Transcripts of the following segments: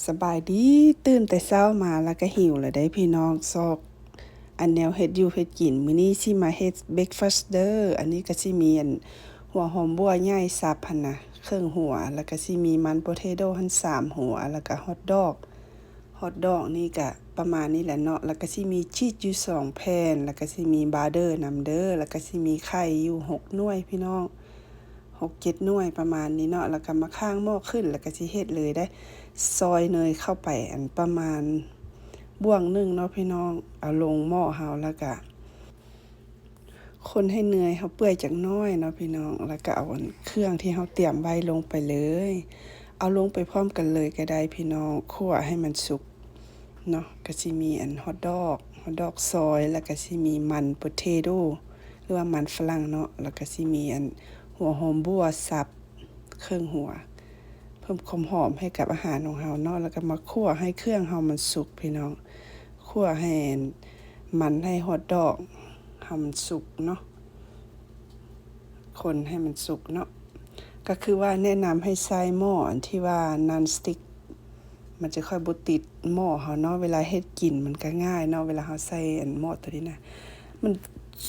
ສະບາຍດີ, ຕື່ນແຕ່ເຊົ້າມາແລ້ວກໍຫິວແລ້ວເດ້ພີ່ນ້ອງ. ຊອກອັນແນວເຮັດຢູ່ເຮັດກິນ, ມື້ນີ້ຊິມາເຮັດເບຣກຟາສເດີ. ອັນນີ້ກໍຊິມີອັນຫົວຫອມບົ່ວໃຫຍ່ສັບຫັ້ນນະ ເຄິ່ງຫົວ, ແລ້ວກໍຊິມີມັນໂປເທໂດຫັ້ນສາມຫົວ, ແລ້ວກໍຮອດດອກ. ຮອດດອກນີ້ກະປະມານນີ້ແຫຼະເນາະ, ແລ້ວກະຊິມີຊີສຢູ່ສອງແຜ່ນ, ແລ້ວກະຊິມີບາເດີນຳເດີ, ແລ້ວກະຊິມີໄຂ່ຢູ່ຫົກໜ່ວຍພີ່ນ້ອງ, ຫົກເຈັດໜ່ວຍປະມານນີ້ເນາະ. ແລ້ວກະມາຄ້າງໝໍ້ຂຶ້ນ ແລ້ວກະຊິເຮັດເລີຍໄດ໋. ຊອຍເນີຍເຂົ້າໄປອັນປະມານບ່ວງໜຶ່ງເນາະພີ່ນ້ອງ, ເອົາລົງໝໍ້ເຮົາ ແລ້ວກະ ຄົນໃຫ້ເນີຍເຮົາເປື່ອຍຈັກໜ້ອຍເນາະພີ່ນ້ອງ, ແລ້ວກໍເອົາອັນເຄື່ອງທີ່ເຮົາຕຽມໄວ້ລົງໄປເລີຍ, ເອົາລົງໄປພ້ອມກັນເລີຍກໍໄດ້ພີ່ນ້ອງ. ຂົ້ວໃຫ້ມັນສຸກເນາະ, ກໍຊິມີອັນຮອດດອກ, ຮອດດອກຊອຍ, ແລ້ວກໍຊິມີມັນໂປເທໂດ ຫຼືວ່າມັນຝຣັ່ງເນາະ, ແລ້ວກໍຊິມີອັນຫົວຫອມບົ່ວສັບ ເຄິ່ງຫົວ ເພີ່ມຄວາມຫອມໃຫ້ກັບອາຫານຂອງເຮົາເນາະ, ແລ້ວກໍມາຂົ້ວໃຫ້ເຄື່ອງເຮົາມັນສຸກພີ່ນ້ອງ, ຂົ້ວໃຫ້ມັນ ໃຫ້ຮອດດອກເຮົາມັນສຸກເນາະ, ຄົນໃຫ້ມັນສຸກເນາະ. ກໍຄືວ່າແນະນຳໃຫ້ໃຊ້ໝໍ້ອັນທີ່ວ່ານອນສະຕິກ ມັນຈະຄ່ອຍບໍ່ຕິດໝໍ້ເຮົາເນາະ, ເວລາເຮັດກິນມັນກໍງ່າຍເນາະ, ເວລາເຮົາໃສ່ອັນໝໍ້ຕົວນີ້ນະ. ມັນ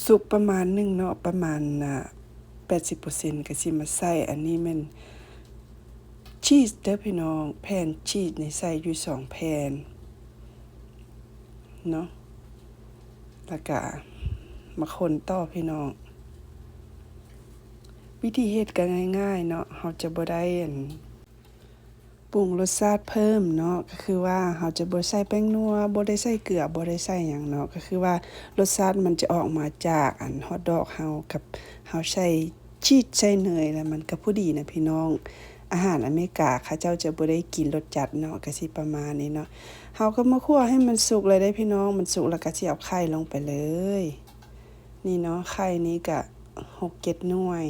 ສຸກປະມານໜຶ່ງເນາະ, ປະມານ ອາ ແປດສິບເປີເຊັນ ກໍຊິມາໃສ່. ອັນນີ້ແມ່ນຊີສເດີພີ່ນ້ອງ, ແຜ່ນຊີສນີ້ໃສ່ຢູ່ສອງແຜ່ນເນາະ, ແລ້ວກະມາຄົນຕໍ່ພີ່ນ້ອງ. ວິທີເຮັດກໍງ່າຍໆເນາະ, ເຮົາຈະບໍ່ໄດ້ອັນ ປຸງລົດຊາດເພີ່ມເນາະ, ກໍຄືວ່າເຮົາຈະບໍ່ໃສ່ແປ້ງນົວ, ບໍ່ໄດ້ໃສ່ເກືອ, ບໍ່ໄດ້ໃສ່ຫຍັງເນາະ, ກໍຄືວ່າລົດຊາດມັນຈະອອກມາຈາກອັນຮອດດອກເຮົາກັບເຮົາໃສ່ຊີສໃສ່ເນີຍ, ແລ້ວມັນກໍພໍດີນະພີ່ນ້ອງ. ອາຫານອາເມລິກາເຂົາເຈົ້າຈະບໍ່ໄດ້ກິນລົດຈັດເນາະ, ກໍຊິປະມານນີ້ເນາະ. ເຮົາກໍມາຂົ້ວໃຫ້ມັນສຸກເລີຍເດ້ພີ່ນ້ອງ, ມັນສຸກແລ້ວກໍຊິເອົາໄຂ່ລົງໄປເລີຍ. ນີ້ເນາະ, ໄຂ່ນີ້ກະຫົກເຈັດໜ່ວຍ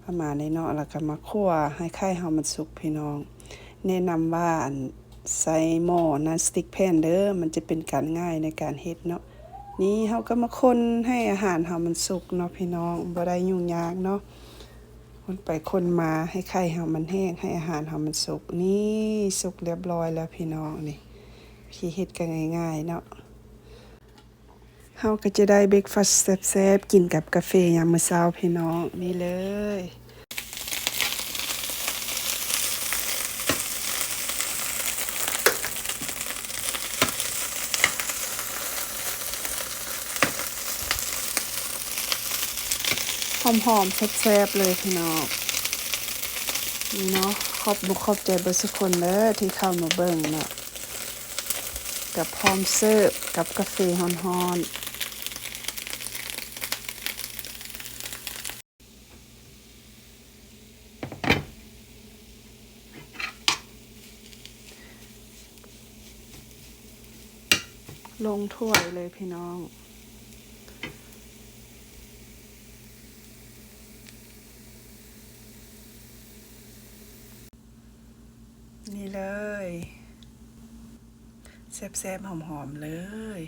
ປະມານນີ້ເນາະ, ແລ້ວກະມາຂົ້ວໃຫ້ໄຂ່ເຮົາມັນສຸກພີ່ນ້ອງ. ແນະນຳວ່າ ອັນ ໃຊ້ໝໍ້ນອນສະຕິກແຜ່ນເດີ, ມັນຈະເປັນການງ່າຍໃນການເຮັດເນາະ. ນີ້ເຮົາກະມາຄົນໃຫ້ອາຫານເຮົາມັນສຸກເນາະພີ່ນ້ອງ, ບໍ່ໄດ້ຫຍຸ້ງຍາກເນາະ, ຄົນໄປຄົນມາໃຫ້ໄຂ່ເຮົາມັນແຫ້ງ, ໃຫ້ອາຫານເຮົາມັນສຸກ. ນີ້ສຸກລຽບຮ້ອຍແລ້ວພີ່ນ້ອງ, ນີ້ ວິທີເຮັດກະງ່າຍໆເນາະ. ເຮົາກໍຈະໄດ້ເບຣກຟາສແຊບໆ ກິນກັບກາເຟຍາມມື້ເຊົ້າພີ່ນ້ອງ. ນີ້ເລີຍ ຫອມໆ ແຊບໆ ເລີຍພີ່ນ້ອງ. ນີ້ເນາະ, ຂອບມຸກຂອບໃຈເບິດສູ່ຄົນເດີທີ່ເຂົ້າມາເບິ່ງເນາະ. ກໍພ້ອມເສີບກັບກາເຟຮ້ອນໆ. ລົງຖ້ວຍເລີຍພີ່ນ້ອງ. ນີ້ເລີຍ ແຊບໆ ຫອມໆ ເລີຍ.